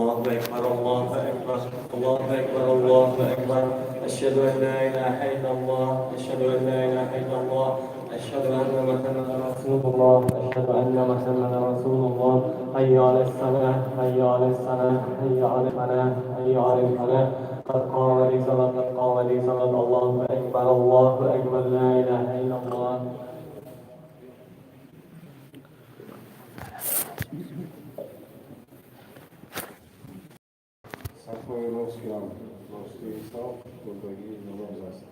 الله أكبر الله أكبر الله أكبر الله أكبر أشهد أن لا إله إلا الله أشهد أن لا إله إلا الله أشهد أن محمدا رسول الله أشهد أن محمدا رسول الله حي على الصلاة حي على الصلاة حي على الفلاح حي على الفلاح قد قام لي صلاة قد قام لي صلاة الله أكبر الله أكبر لا إله إلا الله. Сафҳои ростиам ростии саф бурдагии намоз аст.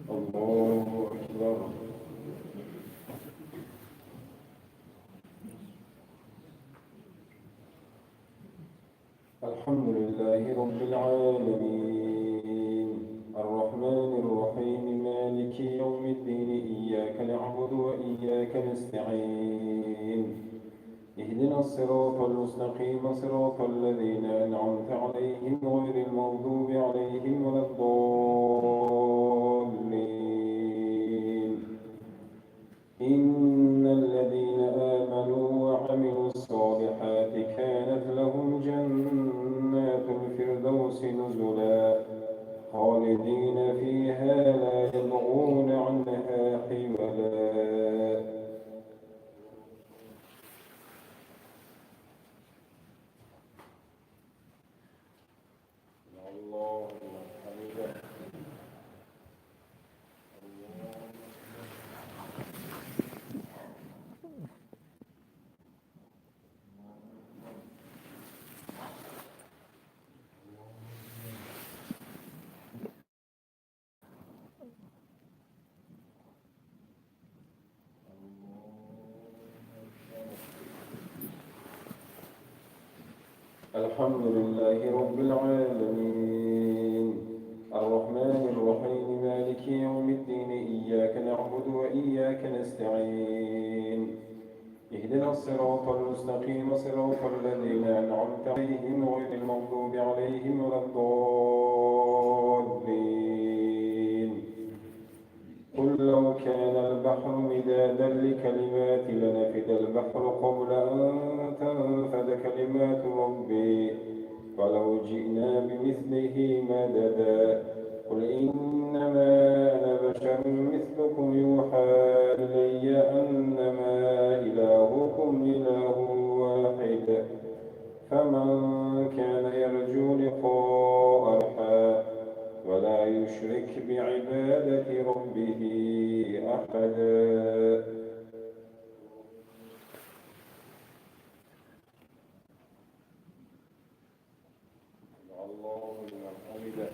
Аллоҳу акбар. الحمد لله رب العالمين الرحمن الرحيم مالك يوم الدين إياك نعبد وإياك نستعين اهدنا الصراط المستقيم صراط الذين أنعمت عليهم غير المغضوب عليهم ولا الضالين. إن الذين آمنوا وعملوا الصالحات كانت لهم جنات الفردوس نزلا خالدين فيها لا يبغون عنها حولا. الله لمن حمده. الحمد لله رب العالمين الرحمن الرحيم مالك يوم الدين إياك نعبد وإياك نستعين اهدنا الصراط المستقيم صراط الذين أنعمت عليهم غير المغضوب عليهم ولا الضالين. قل لو كان البحر مدادا لكلمات لنفد البحر قبل أن تنفد كلمات ربي ولو جئنا بمثله مددا. قل إنما أنا بشر مثلكم يوحى إلي أنما إلهكم إله واحد فمن كان يرجو لقاء ربه ولا يشرك بعبادة ربه أحدا. الله لمن حمده.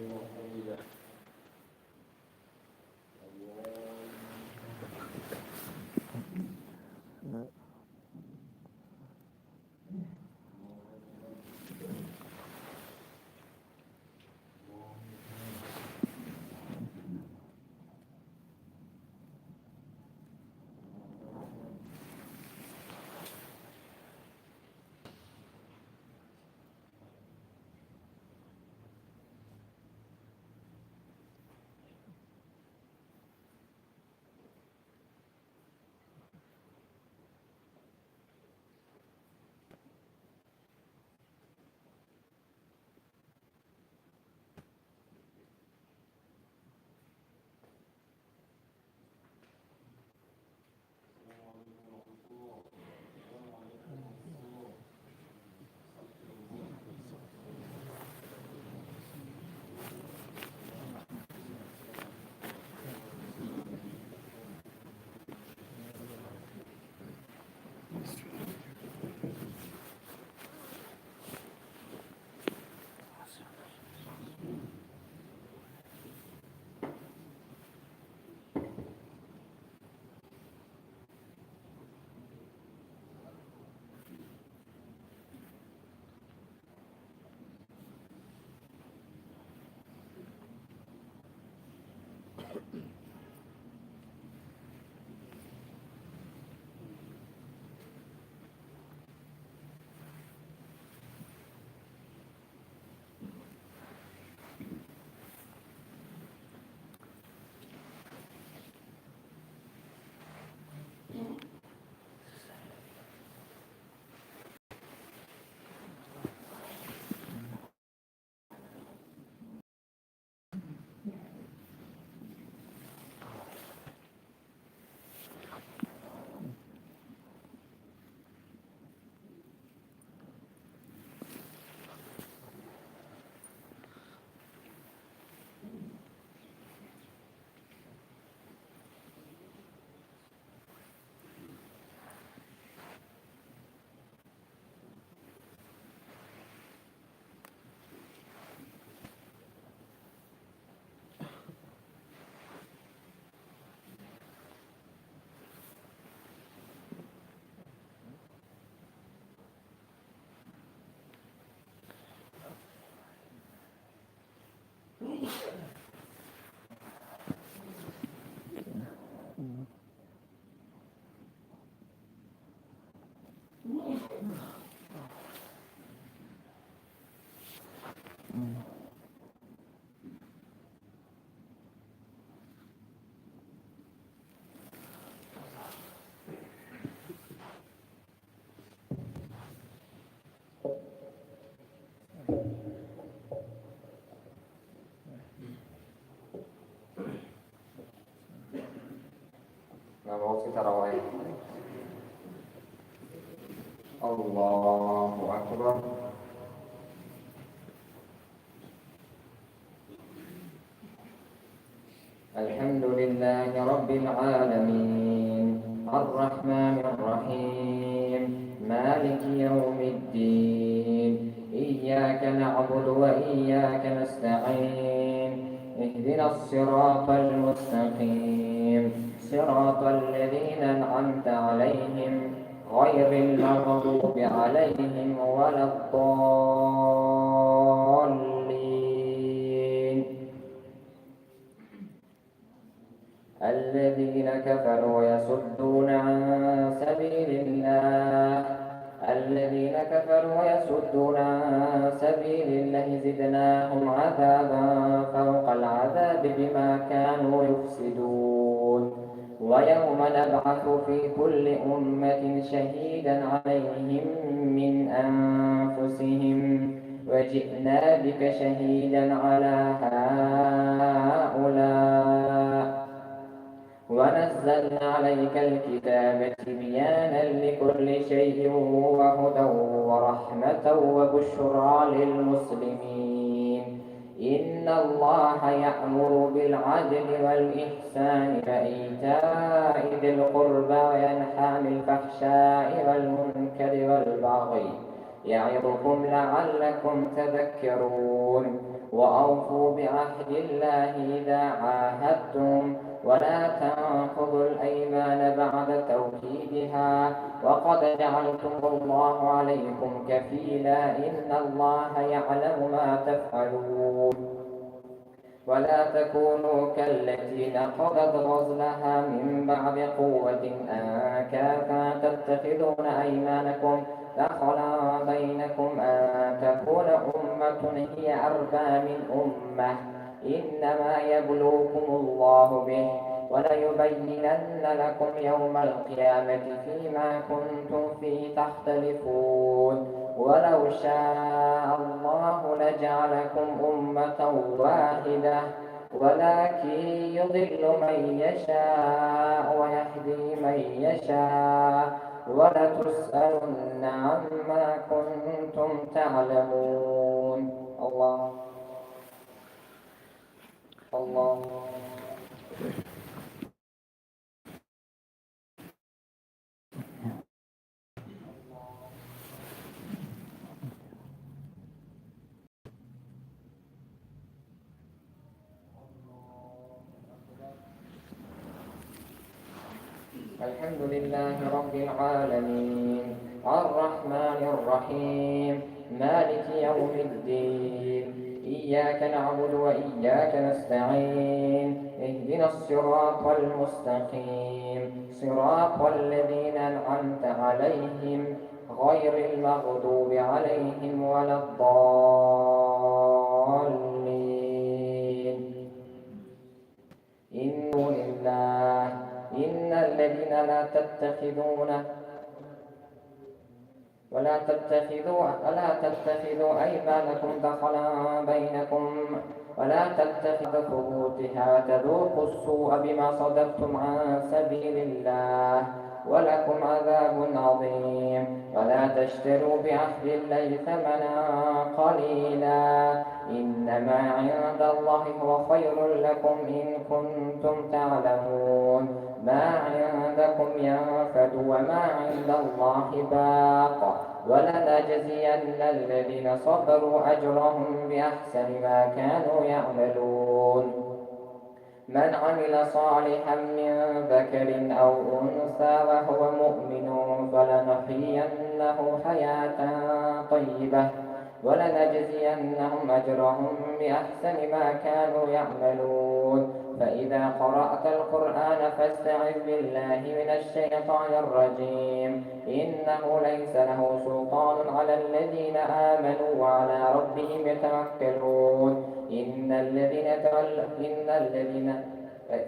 لمن حمده. الله. السلام عليكم ورحمة الله. السلام عليكم ورحمة الله. Намози таровеҳ. Аллоҳу акбар. الحمد لله رب العالمين، الرحمن الرحيم، مالك يوم الدين، إياك نعبد وإياك نستعين، اهدنا الصراط المستقيم، صراط الذين أنعمت عليهم، غير المغضوب عليهم ولا الضالين. الذين كفروا يصدون عن سبيل الله، الذين كفروا يصدون عن سبيل الله زدناهم عذابا فوق العذاب بما كانوا يفسدون. ويوم نبعث في كل أمة شهيدا عليهم من أنفسهم، وجئنا بك شهيدا على هؤلاء، ونزلنا عليك الكتاب تبيانا لكل شيء وهدى ورحمة وبشرى للمسلمين. إن الله يأمر بالعدل والإحسان وإيتاء ذي القربى وينهى عن الفحشاء والمنكر والبغي يعظكم لعلكم تذكرون. وأوفوا بعهد الله إذا عاهدتم ولا تنقضوا الأيمان بعد توكيدها وقد جعلتم الله عليكم كفيلا إن الله يعلم ما تفعلون. ولا تكونوا كالتي نقضت غزلها من بعد قوة أنكاثا تتخذون أيمانكم دخلا بينكم أن تكون أمة هي أربى من أمة إنما يبلوكم الله به وليبينن لكم يوم القيامة فيما كنتم فيه تختلفون. ولو شاء الله لجعلكم أمة واحدة ولكن يضل من يشاء ويهدي من يشاء ولتسألن عما كنتم تعلمون. الله الله. الحمد لله رب العالمين الرحمن الرحيم مالك يوم الدين إياك نعبد وإياك نستعين اهدنا الصراط المستقيم صراط الذين أنعمت عليهم غير المغضوب عليهم ولا الضالين. إن لله إن الذين لا تتخذون ولا تتخذوا أيمانكم دخلا بينكم ولا تتخذوا ثبوتها وتذوقوا السوء بما صددتم عن سبيل الله ولكم عذاب عظيم. ولا تشتروا بعهد الله ثمنا قليلا إنما عند الله هو خير لكم إن كنتم تعلمون. ما عندكم ينفد وما عند الله باق ولنجزين الذين صبروا أجرهم بأحسن ما كانوا يعملون. من عمل صالحا من ذكر أو أنثى وهو مؤمن فلنحيينه حياة طيبة ولنجزينهم أجرهم بأحسن ما كانوا يعملون. فإذا قرأت القرآن فاستعذ بالله من الشيطان الرجيم إنه ليس له سلطان على الذين آمنوا وعلى ربهم يتوكلون.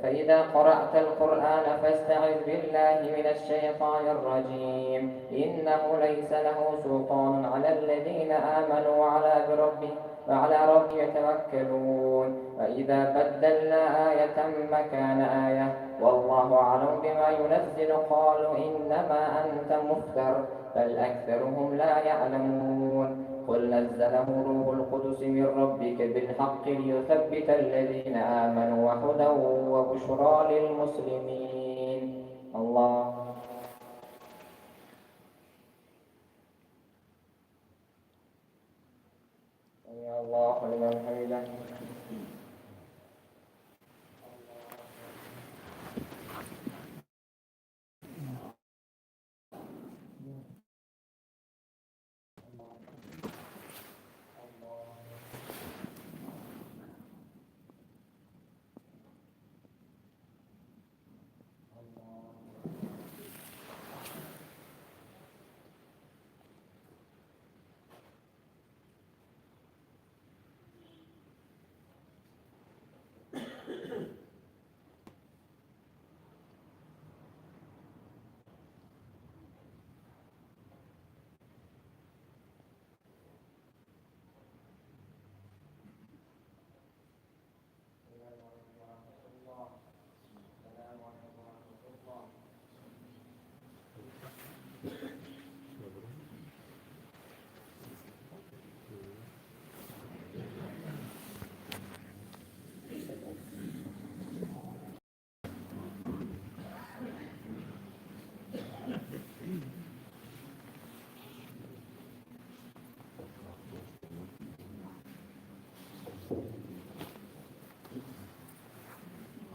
فإذا قرأت القرآن فاستعذ بالله من الشيطان الرجيم إنه ليس له سلطان على الذين آمنوا وعلى ربهم يتوكلون. وإذا بدلنا آية مكان آية والله أعلم بما ينزل قالوا إنما أنت مفتر بل أكثرهم لا يعلمون. قل نزله روح القدس من ربك بالحق ليثبت الذين آمنوا وهدى وبشرى للمسلمين. الله سمع الله لمن حمده.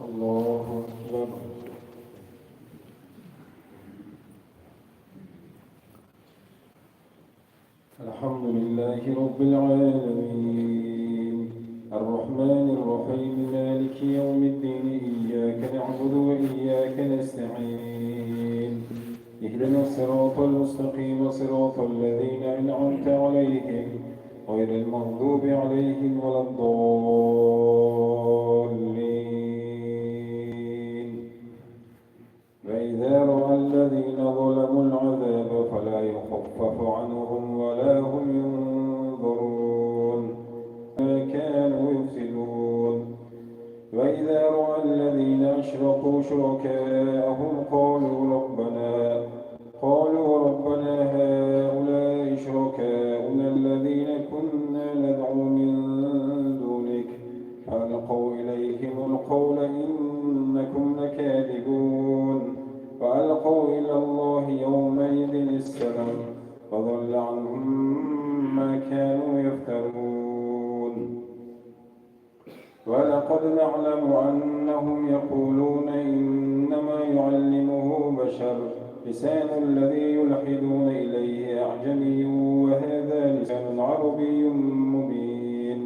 الله أكبر. الحمد لله رب العالمين، الرحمن الرحيم، مالك يوم الدين، إياك نعبد وإياك نستعين، اهدنا الصراط المستقيم، صراط الذين أنعمت عليهم غير المغضوب عليهم ولا الضالين. فإذا رأى الذين ظلموا العذاب فلا يخفف عنهم ولا هم ينظرون ما كانوا يفسدون. وإذا رأى الذين أشركوا شركاءهم قالوا ربنا هؤلاء شركاؤنا الذين كنا ندعو من دونك، فألقوا إليهم القول إنكم لكاذبون، وألقوا إلى الله يومئذ السلام، وضل عنهم ما كانوا يفترون. ولقد نعلم أنهم يقولون إنما يعلمه بشر، لسان الذي يلحدون إليه أعجمي وهذا لسان عربي مبين.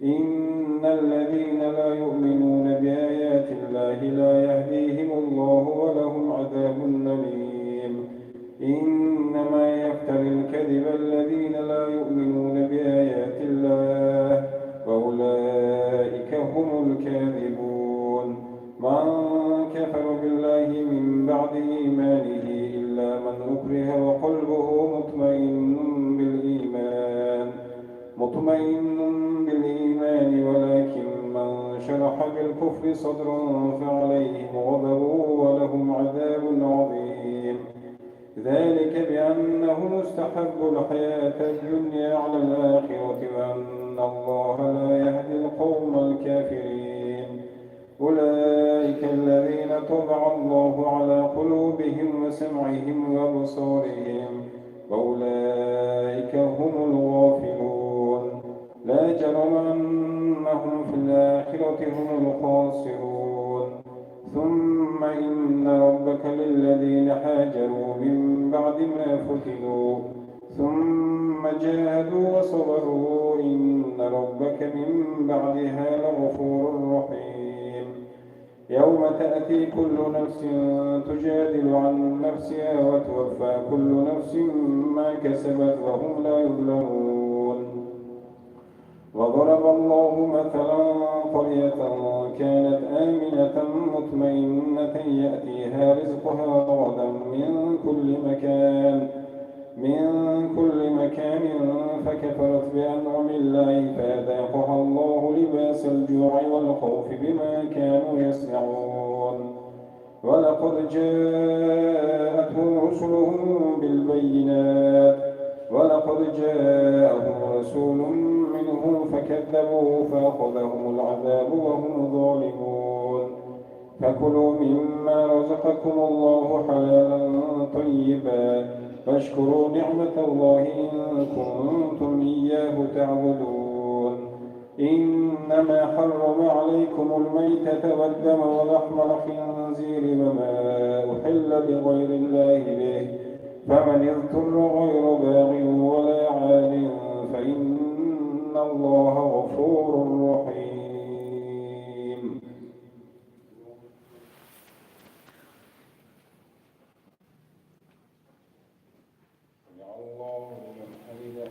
إن الذين لا يؤمنون بآيات الله لا يهديهم الله ولهم عذاب أليم. إنما يفتري الكذب الذين لا يؤمنون بآيات الله وأولئك هم الكاذبون. من كفر بالله من بعد إيمانه إلا من أكره وقلبه مطمئن بالإيمان، ولكن من شرح بالكفر صدرا فعليهم غضب ولهم عذاب عظيم. ذلك بأنه مستحب الحياة الدنيا على الآخرة وأن الله لا يهدي القوم الكافرين. أولئك الذين طبع الله على قلوبهم وسمعهم وأبصارهم وأولئك هم الغافلون. لا جرم أنهم في الآخرة هم الخاسرون. ثم إن ربك للذين هاجروا من بعد ما فتنوا ثم جاهدوا وصبروا إن ربك من بعدها لغفور رحيم. يوم تأتي كل نفس تجادل عن نفسها وتوفى كل نفس ما كسبت وهم لا يظلمون. وضرب الله مثلا قرية كانت آمنة مطمئنة يأتيها رزقها رغدا من كل مكان فكفرت بأنعم الله فأذاقها الله لباس الجوع والخوف بما كانوا يصنعون. ولقد جاءتهم رسلهم بالبينات ولقد جاءهم رسول منهم فكذبوه فأخذهم العذاب وهم ظالمون. فكلوا مما رزقكم الله حلالا طيبا فاشكروا نعمة الله إن كنتم إياه تعبدون. إنما حرم عليكم الميتة والدم ولحم الخنزير وما أحل لغير الله به، فمن اضطر غير باغ ولا عاد فإن الله غفور رحيم. سمع الله لمن حمده.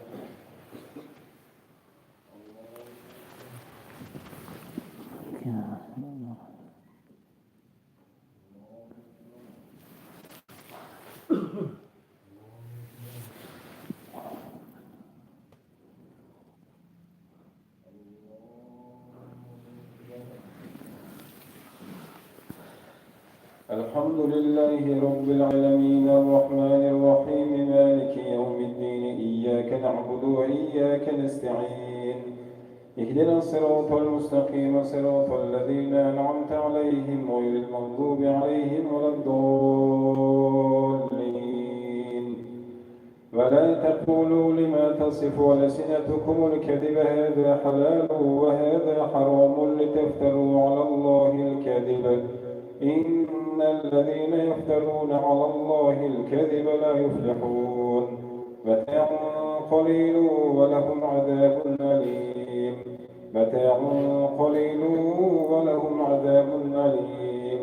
الحمد لله رب العالمين الرحمن الرحيم مالك يوم الدين، إياك نعبد وإياك نستعين، اهدنا الصراط المستقيم صراط الذين أنعمت عليهم غير المغضوب عليهم ولا الضالين. ولا تقولوا لما تصف ألسنتكم الكذب هذا حلال وهذا حرام لتفتروا لتفتروا على الله الكذب إن الذين يفترون على الله الكذب لا يفلحون. متاع قليل ولهم عذاب أليم. متاع قليل ولهم عذاب أليم.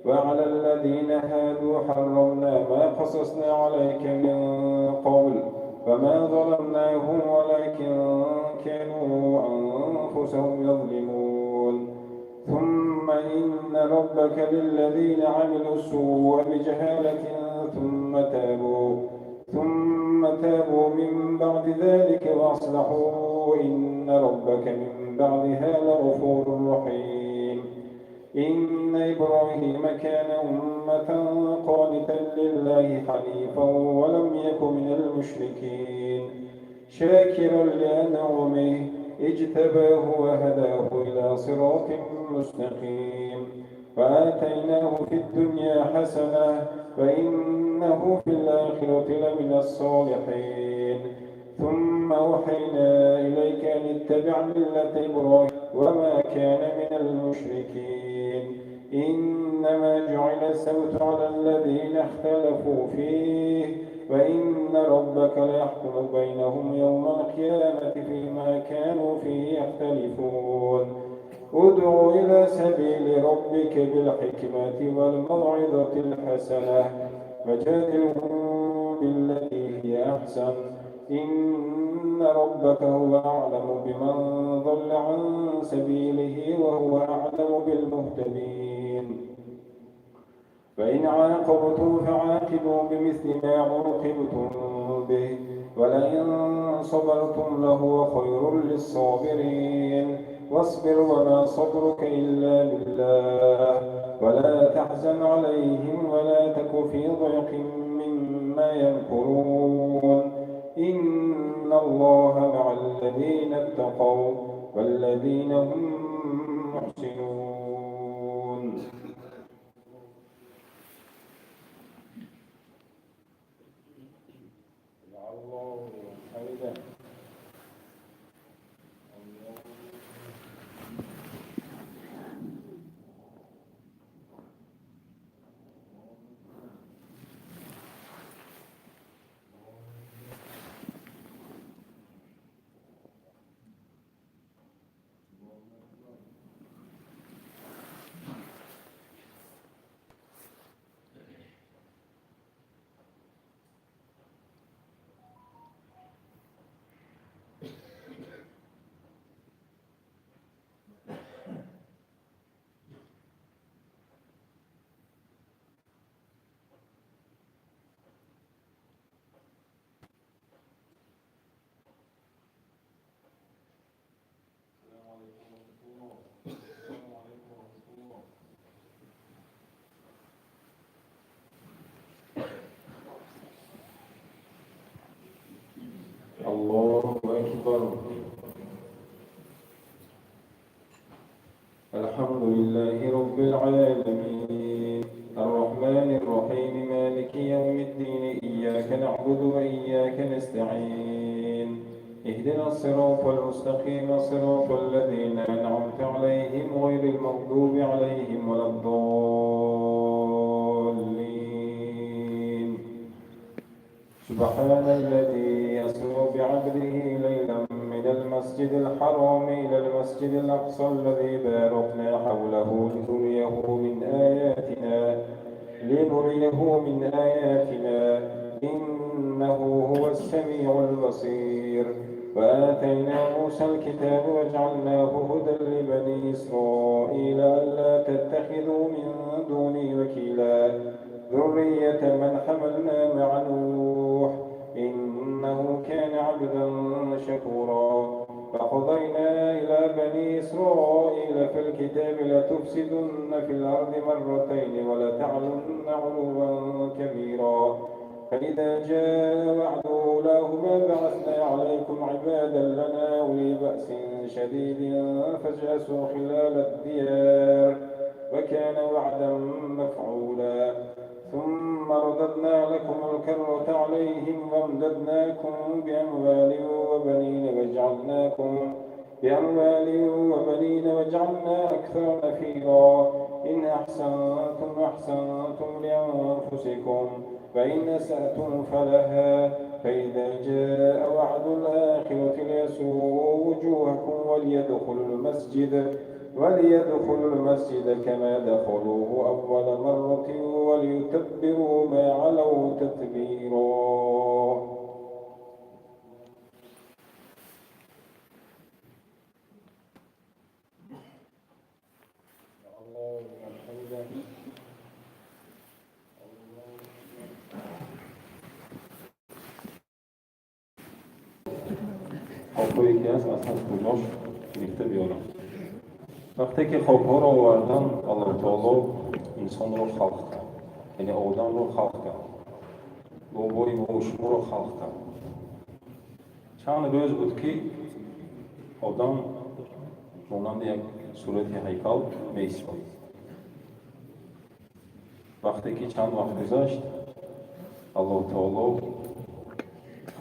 وعلى الذين هادوا حرمنا ما قصصنا عليك من قبل وما ظلمناهم ولكن كانوا أنفسهم يظلمون. ثم إن ربك للذين عملوا السوء بجهالة ثم تابوا من بعد ذلك وأصلحوا إن ربك من بعدها لغفور رحيم. إن إبراهيم كان أمة قانتا لله حنيفا ولم يك من المشركين شاكرا لأنعمه اجتباه وهداه إلى صراط مستقيم. وآتيناه في الدنيا حسنة وإنه في الآخرة لمن الصالحين. ثم أوحينا إليك أن اتبع ملة إبراهيم وما كان من المشركين. إنما جعل السبت على الذين اختلفوا فيه وإن ربك ليحكم بينهم يوم القيامة فيما كانوا فيه يختلفون. ادع إلى سبيل ربك بالحكمة والموعظة الحسنة وجادلهم بالتي هي أحسن إن ربك هو أعلم بمن ضل عن سبيله وهو أعلم بالمهتدين. فإن عاقبتم فعاقبوا بمثل ما عوقبتم به ولئن صبرتم لهو خير للصابرين. واصبر وما صبرك إلا بالله ولا تحزن عليهم ولا تك في ضيق مما يمكرون. إن الله مع الذين اتقوا والذين هم محسنون. الله أكبر. الحمد لله رب العالمين الرحمن الرحيم مالك يوم الدين إياك نعبد وإياك نستعين اهدنا الصراط المستقيم صراط الذين أنعمت عليهم غير المغضوب عليهم ولا الضالين. سبحان الذي أسرى بعبده ليلا من المسجد الحرام إلى المسجد الأقصى الذي باركنا حوله لنريه من آياتنا إنه هو السميع البصير. وآتينا موسى الكتاب وجعلناه هدى لبني إسرائيل ألا تتخذوا من دوني وكيلا ذرية من حملنا مع نوح إنه كان عبدا شكورا. فقضينا إلى بني إسرائيل في الكتاب لتفسدن في الأرض مرتين ولتعلن علوا كبيرا. فإذا جاء وعد أولاهما بعثنا عليكم عبادا لنا أولي بأس شديد فجاسوا خلال الديار وكان وعدا مفعولا. ثم رددنا لكم الكرة عليهم وامددناكم بأموال وبنين واجعلنا أكثر نفيرا. إن أحسنتم أحسنتم لأنفسكم، وإن أسأتم فلها. فإذا جاء وعد الآخرة ليسوءوا وجوهكم وليدخلوا المسجد كما دخلوه أول مرة وليتبروا ما علوا تتبيرا. الله حمده. Хокҳое ки ҳаст, аз ҳар куҷош гирифта биёрам. Вақте ки хокҳоро овардан, Аллоҳ таоло инсонро халқ кард, яъне одамро халқ кард, бобои мову шуморо халқ кард. Чанд рӯз буд, ки одам монанди як сурати ҳайкал меистод. Вақте ки чанд вақт гузашт, Аллоҳ таоло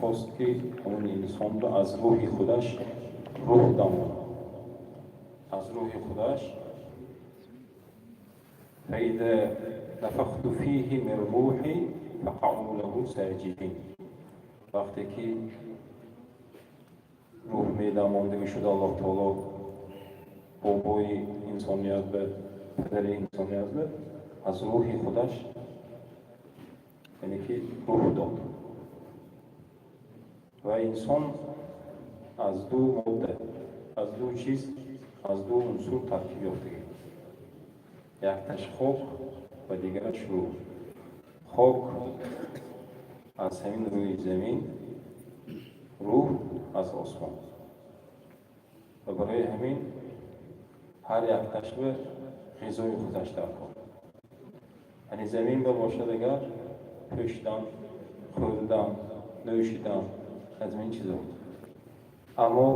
хост, ки ҳамон инсонро аз рӯҳи худаш рӯҳ дамонад, аз рӯҳи худаш. فإذا نفخت فيه من روحي فقعوا له ساجدين. Вақте ки рӯҳ медамонда мешуд, Аллоҳ таоло бобои инсоният ба, падари инсоният ба аз рӯҳи худаш, яъне ки рӯҳ дод. Ва инсон аз ду модда, аз ду чиз, аз ду унсур таркиб ёфтагӣ: якташ хок ва дигараш рӯҳ. Хок аз ҳамин рӯи замин, рӯҳ аз осмон. Ва барои ҳамин ҳар якташ ба ғизои худаш дар кор. Яъне замин ба бошад агар, пӯшидан, хӯрдан, нӯшидан, аз ин чизо. Аммо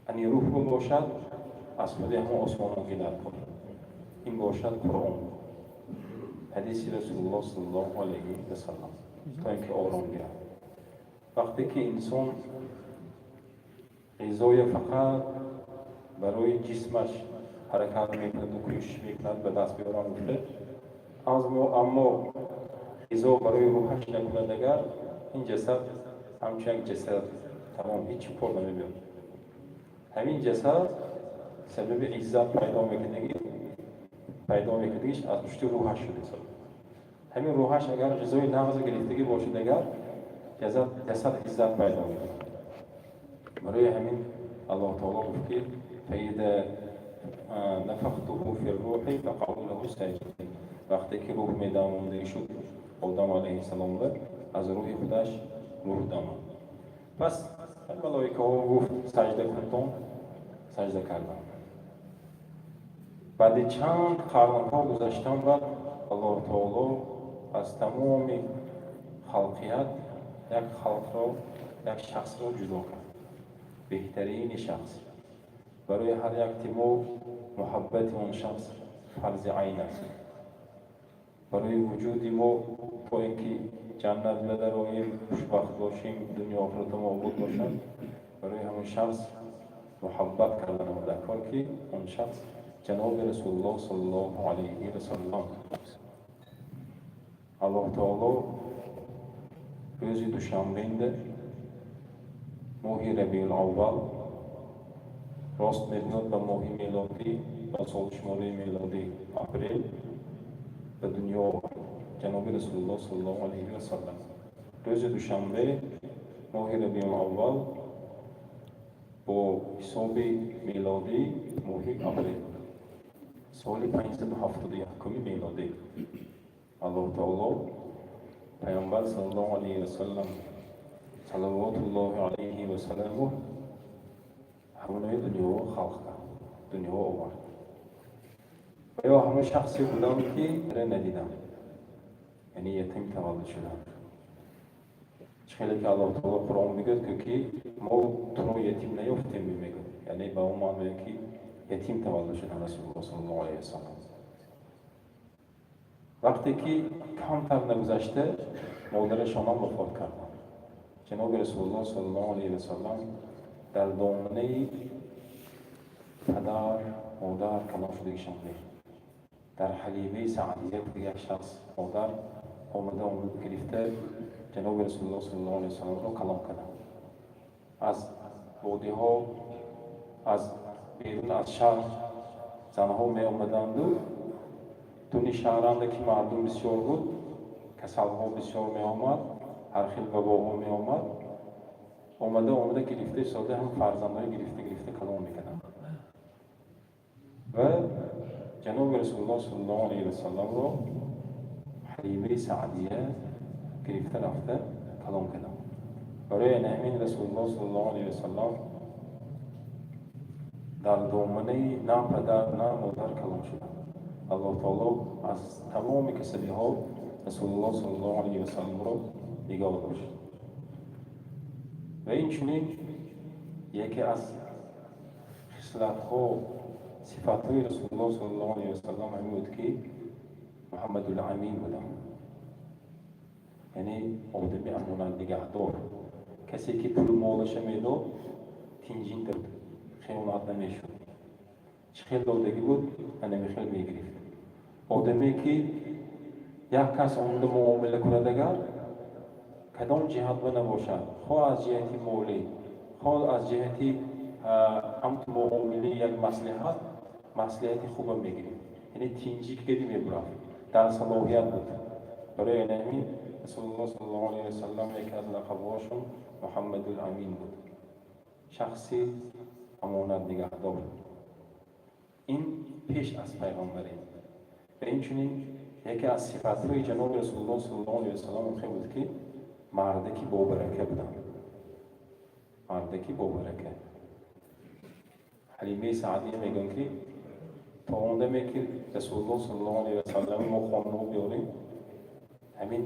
ани рӯҳ ба бошад, аз худи ҳамон осмоноки дар кор. Ин бошад Қуръон, ҳадиси Расулуллоҳ саллаллоҳу алайҳи васаллам, то ин ки ором гирад. Вақте ки инсон ғизоя фақат барои ҷисмаш ҳаракат мекунаду кӯшиш мекунад ба даст биёрам гуфта, аммо ғизо барои рӯҳаш накунад агар, ин ҷасад ҳамчун як ҷасад тамом, ҳеҷ кор намебиёрад. Ҳамин ҷасад сабаби иззат пайдо мекардагиш аз пушти рӯҳаш шуда ҳисоб. Ҳамин рӯҳаш агар ғизои нағз гирифтагӣ бошад агар, ҷасад иззат пайдо мекунад. Барои ҳамин Аллоҳ таоло гуфт, ки فإذا نفخت في روحي فقعوا له ساجدين. Вақте ки рӯҳ медамонда шуд Одам алайҳиссаломба, аз рӯҳи худаш рӯҳ дамонд. Пас малоикаҳо гуфт: «Саҷда кунтон». Саҷда карданд. Баъди чанд қарнҳо гузаштан баъд Аллоҳ таоло аз тамоми халқият як халқро, як шахсро ҷудо кард, беҳтарини шахс. Барои ҳар якти мо муҳаббати он шахс фарзи айн аст барои вуҷуди мо, то ин ки ҷаннат надароем, хушбахт бошем, дунё охиратамо обод бошад. Барои ҳамон шахс муҳаббат карданам дар кор, ки он шахс ҷаноби Расулуллоҳ саллаллоҳу алайҳи васаллам. Аллоҳ таоло рӯзи душанбенда, моҳи рабиулаввал, рост мебинад ба моҳи мелодӣ, ба солшумораи мелодӣ апрел, ба дунё овард ҷаноби Расулуллоҳ саллаллоҳу алайҳи васаллам. Рӯзи душанбе, моҳи рабиулаввал, бо ҳисоби мелодӣ моҳи апрел, соли 571-уми мелодӣ, Аллоҳ таоло Пайғамбар саллаллоҳу алайҳи васаллам, салавотуллоҳи алайҳи васаламуҳ, ҳамонои дунёро халқ кард, дунёро овард. Ва ё ҳамон шахсе будам, ки надидам, яъне ятим таваллуд шудам. Чӣ хеле ки Аллоҳ таоло Қуръон мегӯяд, ки мо туро ятим наёфтем, мегӯяд, яъне ба он маъное ки ятим таваллуд шудам Расулуллоҳ саллаллоҳу алайҳи васаллам. Вақте ки камтар нагузашта модарашонам вафот карданд, ҷаноби Расулуллоҳ саллаллоҳу алайҳи васаллам дар доманаи Падар модар калон шудагишон дар Ҳалимаи Саъдия як шахс модар омада омада гирифта ҷаноби Расулуллоҳ саллаллоҳу алайҳи васалламро калон карданд. Аз водиҳо, аз берун аз шаҳр занҳо меомаданду дуни шаҳранда ки мардум бисёр буд, касалҳо бисёр меомад, ҳар хел вабоҳо меомад, омада омада гирифта истода ҳам фарзандҳои гирифта гирифта калон мекарданд. Ва ҷаноби Расулуллоҳ саллаллоҳу алайҳи васалламро Ҳалимаи Саъдия гирифта рафта калон карданд. Барои ҳамин Расулуллоҳ саллаллоҳу алайҳи васаллам дар доманаи на падар, на модар калон шуданд. Аллоҳ таоло аз тамоми касалиҳо Расулуллоҳ саллаллоҳу алайҳи васалламро нигоҳ дошт. Ва инчунин яке аз хислатҳо, сифатҳои Расулуллоҳ саллаллоҳу алайҳи васаллам ҳамин буд, ки Муҳаммадул Амин буданд, яъне одами амонатнигаҳдор, касе ки пулу молаша медод, тинҷинда буд, хиёнат намешуд, чӣ хел додагӣ буд, анами хел мегирифт. Одаме ки як кас омада муомила кунад, агар кадом ҷиҳат ба набошад, хоҳ аз ҷиҳати молӣ, хоҳ аз ҷиҳати ҳамту муомилаи як маслиҳат, маслиҳати хуба мегирифт, яъне тинҷӣ кади мебурафт, дар салоҳият буд. Барои ҳамин Расулуллоҳ саллаллоҳу алайҳи васаллам яке аз лақабҳошон Муҳаммадул Амин буд, шахси амонатнигаҳдор. Ин пеш аз пайғамбарӣ. Ва инчунин яке аз сифатҳои ҷаноби Расулуллоҳ саллаллоҳу алайҳи васаллам хел буд, ки мардаки бобарака буданд, мардаки бобарака. Ҳалимаи Саъдия мегӯянд, ки то он даме ки Расулуллоҳ саллаллоҳу алайҳи васаллам мо хонамо биёрем, ҳамин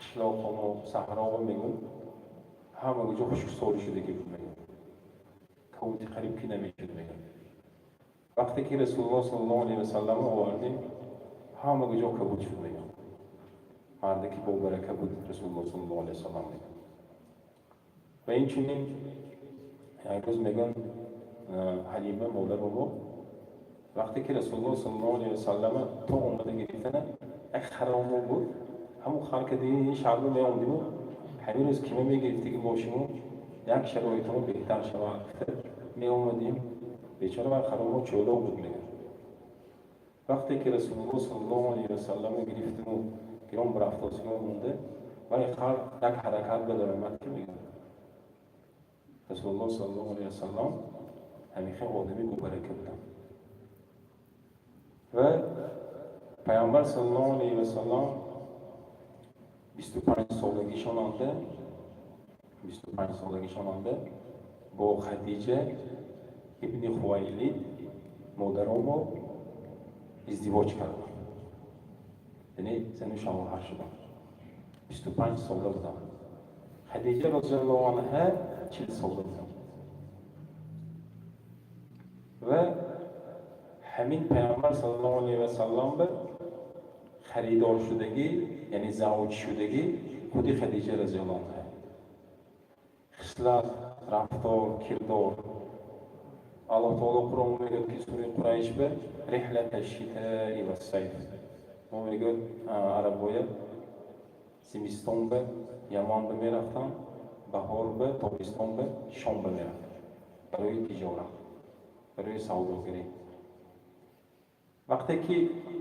қишлоқомо, саҳрово мегӯн, ҳама ҷо хушксолӣ шудагӣ буд, мегӯн, кавути қариб ки намешуд, мегӯн. Вақте ки Расулуллоҳ саллаллоҳу алайҳи васаллам овардем, ҳама ҷо кабуд шуд, мегӯн. Мардаки бобарака буд Расулуллоҳ саллаллоҳу алайҳи васаллам, мегӯн. Ва инчунин як рӯз мегӯн Ҳалима модарово, вақте ки Расулуллоҳ саллаллоҳу алайҳи васаллама то омада гирифтана, як харомо буд, ҳамун хар кади шаҳрро меомдиму ҳамин рӯз кима мегирифтагӣ бошиму як шароитамо беҳтар шавад гуфта меомадем. Бечора вай харомо чӯлоқ буд, мегӯяд. Вақте ки Расулуллоҳ саллаллоҳу алайҳи васалламо гирифтиму гирон рафтосимо монда, вай хар як ҳаракат ба даромад ки, мегӯяд, Расулуллоҳ саллаллоҳу алайҳи васаллам ҳамин хел одами бобарака буданд. Ва Пайғамбар саллаллоҳу алайҳи васаллам 25 солагишон онда, 25 солагишон онда бо Хадиҷа ибни Хувайлид модаромо издивоҷ карданд, яъне зану шавҳар шуданд. 25 сола буданд. Хадиҷа розиаллоҳу анҳа 40 сола буданд. Ва ҳамин Пайғамбар саллаллоҳу алайҳи васаллам ба харидор шудагӣ, яъне завҷ шудагӣ худи Хадиҷа разиаллоҳу анҳа. Хислат, рафтор, кирдор. Аллоҳ таоло Қуръон мегӯяд, ки сураи Қурайш ба رحلة الشتاء والصيف мо мегӯяд, арабоя зимистон ба Яман ба мерафтанд, баҳор ба, тобистон ба Шом ба мерафтанд барои тиҷорат, барои савдогарӣ. Вақте ки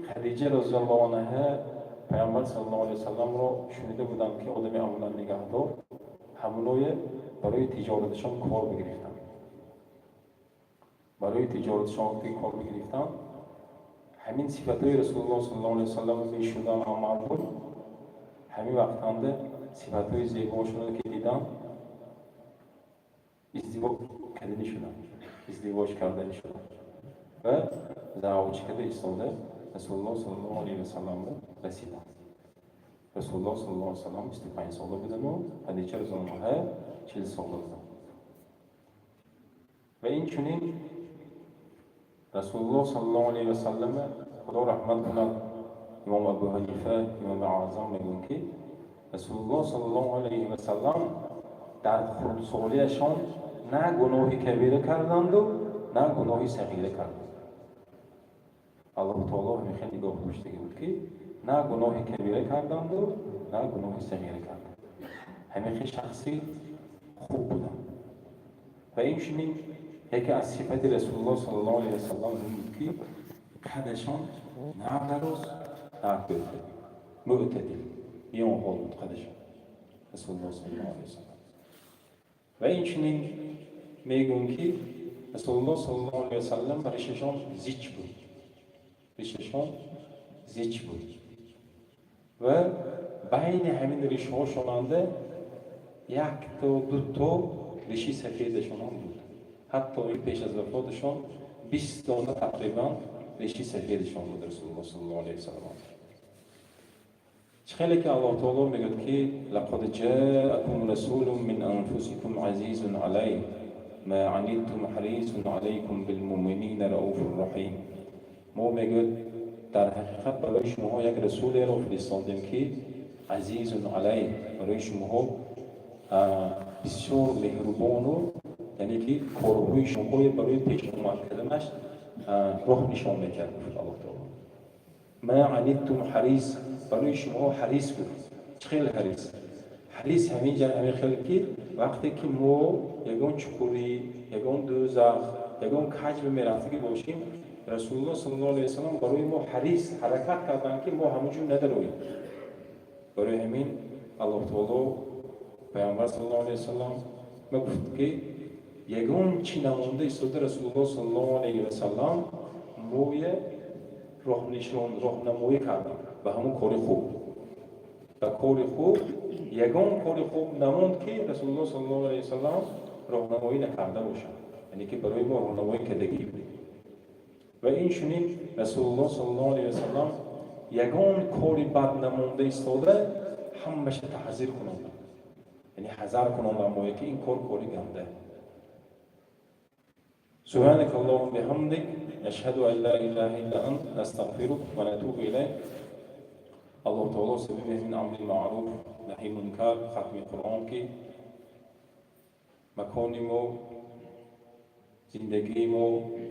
Хадиҷа розиаллоҳу анҳа Пайғамбар саллаллоҳу алайҳи васалламро шунида буданд, ки одами амонат нигаҳдор, ҳамоное барои тиҷораташон кор бигирифтанд. Барои тиҷораташон вақте кор бигирифтанд, ҳамин сифатҳои Расулуллоҳ саллаллоҳу алайҳи васаллам мешуданд мардум. Ҳамин вақтанда сифатҳои зебошонро ки диданд, издивоҷ кардани шуданд, издивоҷ кардани шуданд ва завҷ карда истода Расулуллоҳ саллаллоҳу алайҳи васалламро расиданд. Расулуллоҳ саллаллоҳу алайҳи васаллам 25 сола будану Хадиҷа розиаллоҳу анҳа 40 сола буданд. Ва инчунин Расулуллоҳ саллаллоҳу алайҳи васаллама, Худо раҳмат кунад, Имом Абу Ҳанифа, Имоми Аъзам мегӯянд, ки Расулуллоҳ саллаллоҳу алайҳи васаллам дар хурдсолиашон на гуноҳи кабира карданду. на гуноҳи сағира кардам. Аллоҳу таоло ҳамин хел нигоҳ доштагӣ буд, ки на гуноҳи кабира кардамду, на гуноҳи сағира кардам. Ҳамин хел шахси хуб будам. Ва инчунин яке аз сифати Расулуллоҳ саллаллоҳу алайҳи васаллам ин буд, ки қадашон на дароз, на кӯтоҳ, мӯътадил, миёнҳол буд қадашон Расулуллоҳ саллаллоҳу алайҳи васаллам. Ва инчунин мегӯем, ки Расулуллоҳ саллаллоҳу алайҳи васаллам ришашон зич буд, ришашон зич буд ва байни ҳамин ришҳошонанда якто дуто риши сафедашонам буд. Ҳатто пеш аз вафоташон 20 дона тақрибан риши сафедашон буд Расулуллоҳ саллаллоҳу алайҳи васаллам. Чӣ хеле ки Аллоҳ таоло мегӯяд, ки лақад ҷаакум расулун мин анфусикум азизун алайҳ ма аниттум ҳарисун алайкум билмуъминина рауфур раҳим. Мо, мегӯяд, дар ҳақиқат барои шумоҳо як расулеро фиристодем, ки азизун алайҳ, барои шумоҳо бисёр меҳрубону, яъне ки корҳои шумоҳое барои пешомад карданаш роҳ нишон мекард, гуфт Аллоҳ таоло. Ма аниттум ҳарис, барои шумоҳо ҳарис буд. Чӣ хел ҳарис? Ҳарис ҳамин ҷа ҳамин хел, ки вақте ки мо ягон чуқурӣ, ягон дӯзах, ягон каҷбе мерафтагӣ бошем, Расулуллоҳ саллаллоҳу алайҳи васаллам барои мо ҳарис ҳаракат карданд, ки мо ҳамон ҷо надароем. Барои ҳамин Аллоҳ таоло Пайғамбар саллаллоҳу алайҳи васаллам ма гуфт, ки ягон чӣ намонда истода Расулуллоҳ саллаллоҳу алайҳи васаллам моя роҳнишон, роҳнамоӣ карданд ба ҳамон кори хуб, ба кори хуб. Ягон кори хуб намонд, ки Расулуллоҳ саллаллоҳу алайҳи васаллам роҳнамоӣ накарда бошад, яъне ки барои мо роҳнамоӣ кардагӣ. Ва инчунин Расулуллоҳ саллаллоҳу алайҳи васаллам ягон кори бад намонда истода ҳамаша таҳзир кунонда, яъне ҳазар кунонда моя, ки ин кор кори ганда. سبحانك اللهم بحمدك، نشهد أن لا إله إلا أنت، نستغفرك ونتوب إليك. Аллоҳ таоло сабаби ҳамин амри маъруф, наҳи мункар, хатми Қуръон, ки макони мо, зиндагии мо,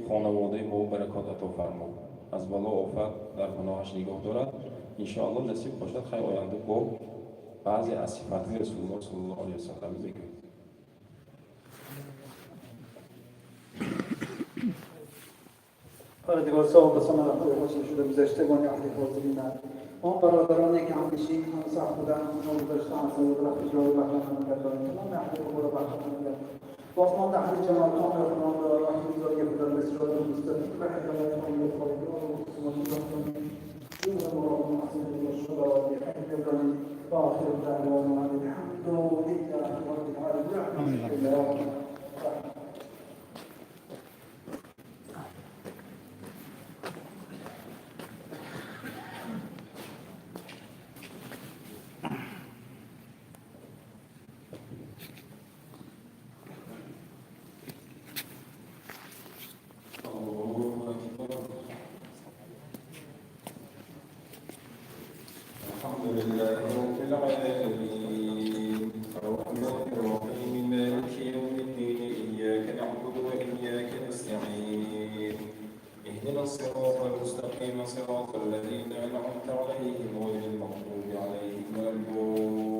хонаводаи мо баракот ато фармо, аз бало офат дар паноҳаш нигоҳ дорад. Иншоаллоҳ, насиб бошад, хайр, оянда бо баъзе аз сифатҳои Расулуллоҳ саллаллоҳу алайҳи васаллам мегӯем. پروردگار صاحب بسان حاصل شده گذشتگان اهل حاضرین، آن برادرانی که همنشین همسر بودن، نام گذاشتن، سید رفت جای بهرهمند گردانید، تمام اهل قبور بهرهمند گردانید. بازمانده اهل جماعتان را خدا را راه بزرگ خدا به صراط مستقیم و هدایت کنید. خالقان و مسلمان روح مراد محسن الشهداء گردانید. و آخر دعوانا ان الحمد لله رب العالمین. الله أكبر. الحمد لله رب العالمين، الرحمن الرحيم، مالك يوم الدين، إياك نعبد وإياك نستعين، اهدنا الصراط المستقيم، صراط الذين أنعمت عليهم غير المغضوب عليهم ولا الضالين.